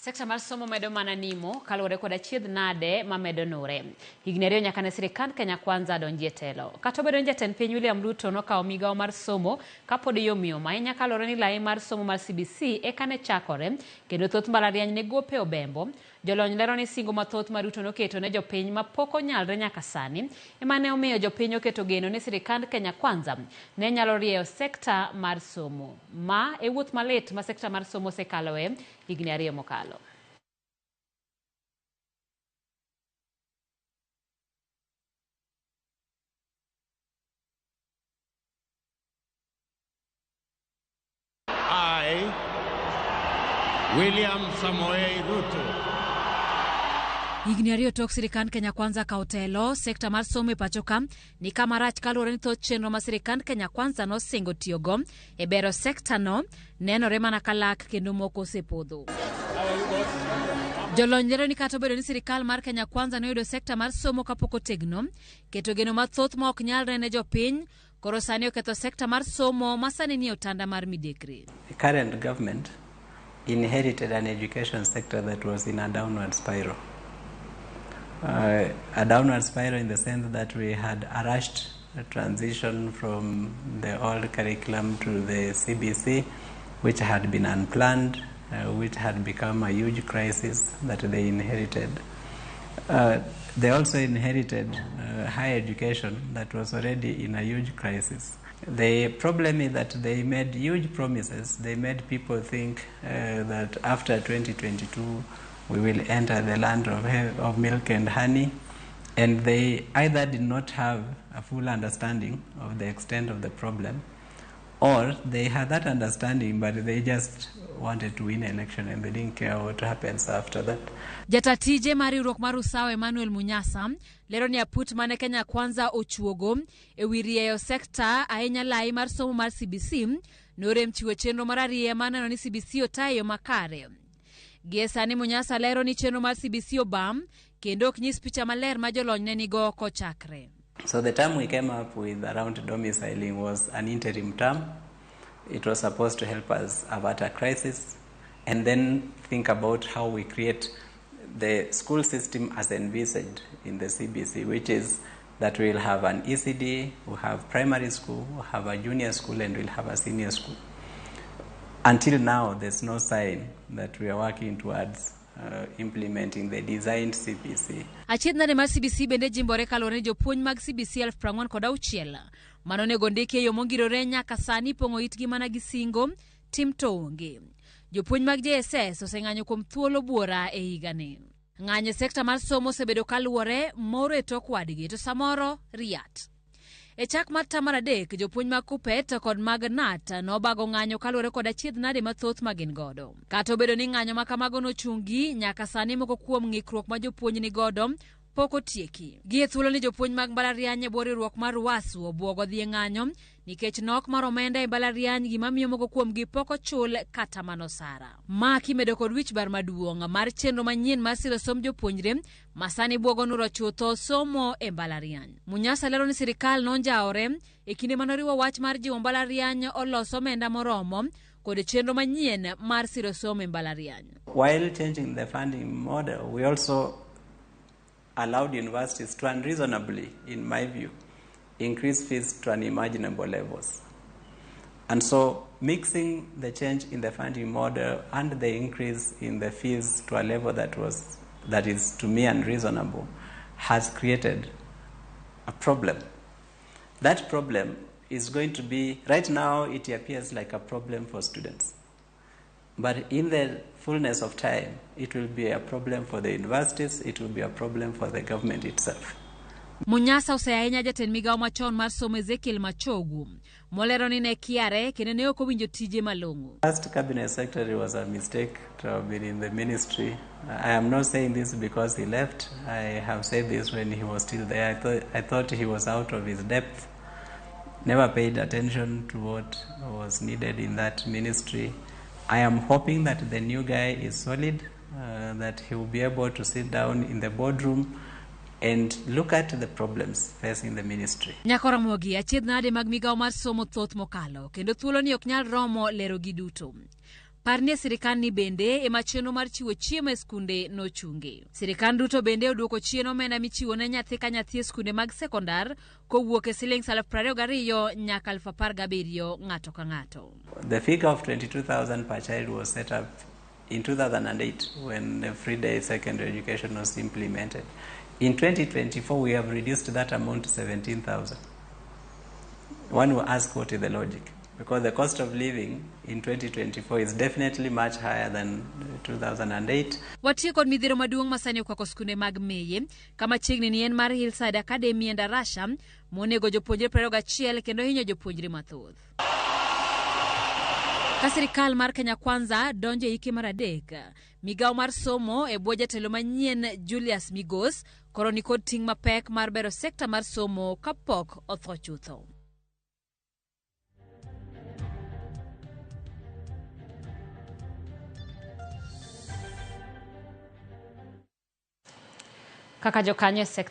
Sekta mar somo medo mana nimo kaluwore kod achiedh nade ma medo nure. Higni ariyo nyaka ne sirikand Kenya Kwanza donji e telo. Kata obedo ni jatend piny William Ruto nokawo migawo mar somo kapod yomyom ahinya kaluwore ni lai mar somo mar CBC eka ne chakore kendo thoth mbalariany ne gope obembo, jolony lero ni singo mathoth ma Ruto noketo ne jopiny ma pok onyalre nyaka sani ema ne omiyo jopiny oketo geno ni sirikand Kenya Kwanza ne nyalo rieyo sekta mar somo. Ma e wuoth malit ma sekta mar somo osekaloe higni ariyo mokalo. I, William Samoei Ruto. Higni ariyo tok sirikand Kenya Kwanza kawo telo, sekta mar somo e pacho ka ni kama rach kaluwore ni thoth chenro ma sirikand Kenya Kwanza nosingo tiyogo e bero sektano nenore mana ka lak kendo moko osepodho. Jolony lero ni kata obedo ni sirikal mar Kenya Kwanza noyudo sekta mar somo kapok otegno, keto geno mathoth ma ok nyalre ne jopiny, koro sani oketho sekta mar somo ma sani nie otanda mar midekre. The current government inherited an education sector that was in a downward spiral. A downward spiral in the sense that we had a rushed transition from the old curriculum to the CBC, which had been unplanned, which had become a huge crisis that they inherited. They also inherited higher education that was already in a huge crisis. The problem is that they made huge promises. They made people think that after 2022 we will enter the land of milk and honey, and they either did not have a full understanding of the extent of the problem, or they had that understanding but they just wanted to win election and they didn't care what happens after that. Jata tije mar riwruok mar Usawa Emmanuel Munyasa lero ni aput mane Kenya Kwanza ochuogo e wi rieyo sekta ahinya lai mar somo mar CBC norem chiwo chenro mar arieya mar neno ni CBC otayo e yo makare. Gie sani Munyasa lero ni chenro mar CBC obam kendo ok nyis picha maler ma jolony ne nigo kochakre. So the term we came up with around domiciling was an interim term. It was supposed to help us avert a crisis and then think about how we create the school system as envisaged in the CBC, which is that we'll have an ECD, we'll have primary school, we'll have a junior school, and we'll have a senior school. Until now, there's no sign that we are working towards implementing the designed CBC. Achiedh nade mar CBC bende jimbore kaluwore ni jopuonj mag CBC 46,000 mano onego ndiki e yo mongirore nyaka sani pong'o itgi mana gi singo tim to onge. Jopuonj mag JSS oseng'anyo kuom thuolo buora e higani. Ng'anyo e sekta mar somo osebedo kaluwore moro e tok wadgi to samoro riat. E chak mar tam mar adek, jopuonj mag Kuppet kod mag KNUT nobago ng'anyo kaluwore kod achiedh nade mathoth ma gin godo. Kata obedo ni ng'anyo ma kamago nochungi, nyaka sani moko kuom ng'ikruok ma jopuonj ni godo pok otieki. Gie thuolo ni jopuonj mag mbalariany e bwo riwruok mar UASU obwogo dhi e ng'anyo nikech nok mar omenda e mbalariany gima miyo moko kuomgi pok ochul kata mana osara. Ma kimedo kod wich bar maduong' mar chenro manyien mar siro somb jopuonjre ma sani bwogo nuro chutho somo e mbalariany. Munyasa lero ni sirikal nonjawore e kinde manoriwo wach mar jiwo mbalariany olos omenda moromo kod chenro manyien mar siro somo e mbalariany. While changing the funding model, we also allowed universities to unreasonably, in my view, increase fees to unimaginable levels. And so mixing the change in the funding model and the increase in the fees to a level that is to me unreasonable has created a problem. That problem is going to be, right now it appears like a problem for students. But in the fullness of time, it will be a problem for the universities, it will be a problem for the government itself. Munyasa oseyo ahinya jatend migawo machon mar somo Ezekiel Machogu molero ni ne kiare kendo ne ok owinjo tije malong'o. First cabinet secretary was a mistake to have been in the ministry. I am not saying this because he left. I have said this when he was still there. I thought he was out of his depth. Never paid attention to what was needed in that ministry. I am hoping that the new guy is solid, that he will be able to sit down in the boardroom and look at the problems facing the ministry. Nyako Ramogi, achiedh nade mag migawo mar somo thoth mokalo, kendo thuolo ni ok nyal romo lero gi duto. Par ni e sirikand ni bende ema chenro mar chiwo chiemo e skunde nochungi. Sirikand Ruto bende oduoko chien omenda michiwo ne nyathi ka nyathi e skunde mag sekondar kowuok e siling 22,000 nyaka 17,000 ng'ato ka ng'ato. The figure of 22,000 per child was set up in 2008 when the free day secondary education was implemented. In 2024, we have reduced that amount to 17,000. One will ask what is the logic, because the cost of living in 2024 is definitely much higher than 2008. Watiyo kod midhiero maduong' ma sani okwako skunde mag meye kama chiegni ni en mar Hillside Academy and Arasha monego jopuonjre 21 kendo hinyo jopuonjre mathoth. Ka sirikal mar Kenya Kwanza donjo e hike mar adek, migawo mar somo e bwo jatelo manyien Julius Migos koro nikod ting' mapek mar bero sekta mar somo kapok otho chutho. Kaka jokanyo e sekta